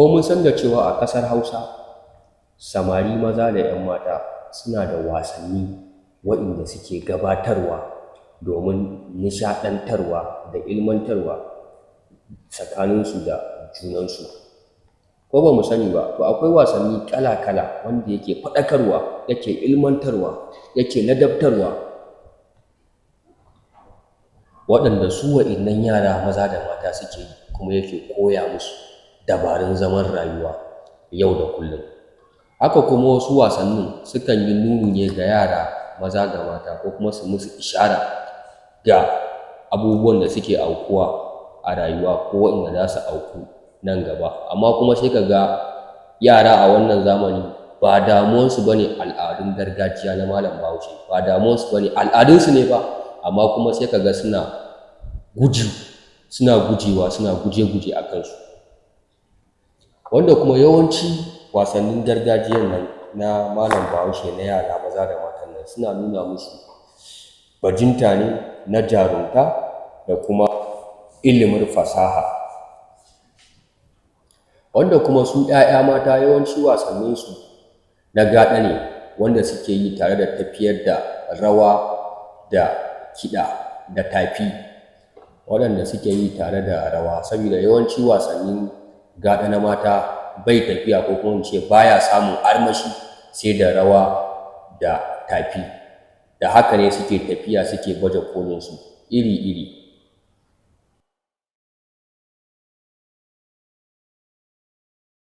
Ko mun san da cewa a ƙasar Hausa samari maza da ‘yan mata suna da wasanni wa'inda suke gabatarwa domin nishaɗantarwa da ilmantarwa tsakaninsu da junansu? Ko ba mu sani ba, to akwai wasanni kala-kala wanda yake faɗakarwa, yake ilmantarwa, yake ladabtarwa, waɗanda su wa'innan yara maza da mata suke yi, kuma yake koya musu dabarun zaman rayuwa yau da kullum. Haka kuma wasu wasannin sukan yi nuni ne ga yara maza da mata, ko kuma su musu ishara ga abubuwan da suke aukuwa a rayuwa ko waɗanda za su auku nan gaba. Amma kuma sai ka ga yara a wannan zamani ba damuwansu ba ne al'adun gargajiya na malam Bahaushe, ba damuwansu ba ne, al'adunsu ne fa, amma kuma sai ka ga suna guji, suna gujewa, suna guje-guje a kansu. Wanda kuma yawanci wasannin gargajiyan nan na malam Bahaushe na yara maza da matan nan suna nuna musu bajinta ne na jarumta da kuma ilimin fasaha. Wanda kuma su ‘ya'ya mata yawanci wasanninsu na gaɗa ne, wanda suke yi tare da tafiyar da rawa da kiɗa da tafi, waɗanda suke yi tare da rawa, saboda yawanci wasannin gaɗa na mata bai tafiya, ko kuma in ce baya samun armashi, sai da rawa da tafi. Da haka ne suke tafiya suke baje kolinsu iri-iri.